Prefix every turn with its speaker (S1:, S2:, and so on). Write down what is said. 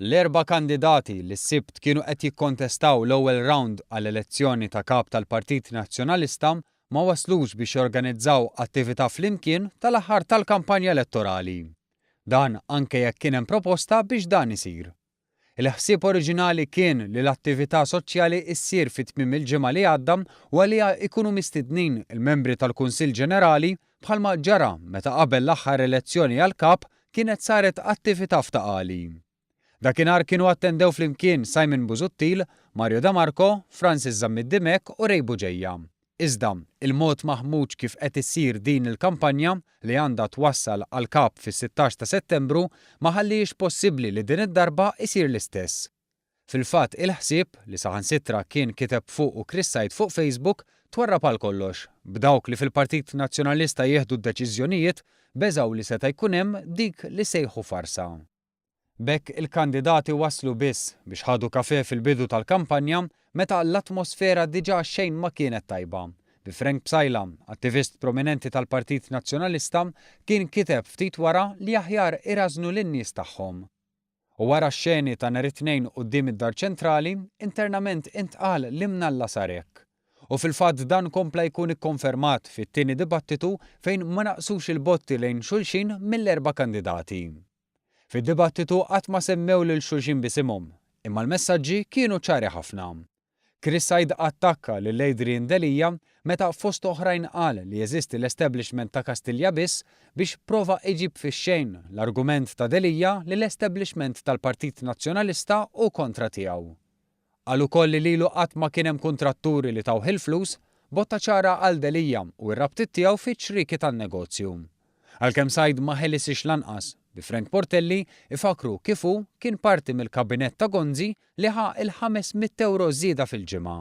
S1: L-erba' kandidati li s-Sibt kienu qed jikkontestaw l-ewwel rawnd għall-elezzjoni ta' Kap tal-Partit Nazzjonalista ma waslux biex jorganizzaw attività flimkien tal-aħħar tal-kampanja elettorali. Dan anke jekk kien hemm proposta biex dan isir. Il-ħsieb oriġinali kien li l-attività soċjali ssir fi tmiem il-ġimgħa li għadda u għaliha jkunu mistednin il-membri tal-Kunsill Ġenerali bħalma ġara meta qabel l-aħħar elezzjoni għall-Kap kienet saret attività f'Ta' Qali. Dakinhar kienu attendew flimkien Simon Busuttil, Mario de Marco, Francis Zammit Dimech u Ray Bugeja. Iżda, il-mod maħmuġ kif qed issir din il-kampanja, li għandha twassal għal Kap fis-16 ta' Settembru, ma ħallihiex possibbli li din id-darba jsir l-istess. Fil-fatt, il-ħsieb, li saħansitra kien kiteb fuqu Chris Said fuq Facebook, twarrab għal kollox, b'dawk li fil-Partit Nazzjonalista jieħdu d-deċiżjonijiet beżgħu li seta' jkun hemm dik li sejħu farsa. B'hekk il-kandidati waslu biss biex ħadu kafè fil-bidu tal-kampanja meta l-atmosfera diġà xejn ma kienet tajba, bi Frank Psaila, attivist prominenti tal-Partit Nazzjonalista, kien kiteb ftit wara li aħjar irażżnu lin-nies tagħhom. U wara x-xeni ta' nhar it-Tnejn quddiem id-Dar Ċentrali, internament intqal li mnalla sar hekk. U fil-fatt dan kompla jkun ikkonfermat fit-tieni dibattitu fejn ma naqsux il-botti lejn xulxin mill-erba' kandidati. Fid-dibattitu qatt ma semmew lil xulxin b'isimhom, imma l-messaġġi kienu ċari ħafna. Chris Said attakka lil Adrian Delia meta fost oħrajn qal li jeżisti l-establishment ta' Kastilja biss biex prova iġib fix-xejn l-argument ta' Delia li l-establishment tal-Partit Nazzjonalista hu kontra tiegħu. Qal ukoll li lilu qatt ma kien hemm kuntratturi li tawh il-flus, botta ċara għal Delia u r-rabtiet tiegħu fiċ-ċrieki tan-negozju. Għalkemm Said ma ħelisiex lanqas, bi Frank Portelli ifakkru kif hu kien parti mill-kabinett ta' Gonzi li ħa il-500 ewro żieda fil-ġimgħa.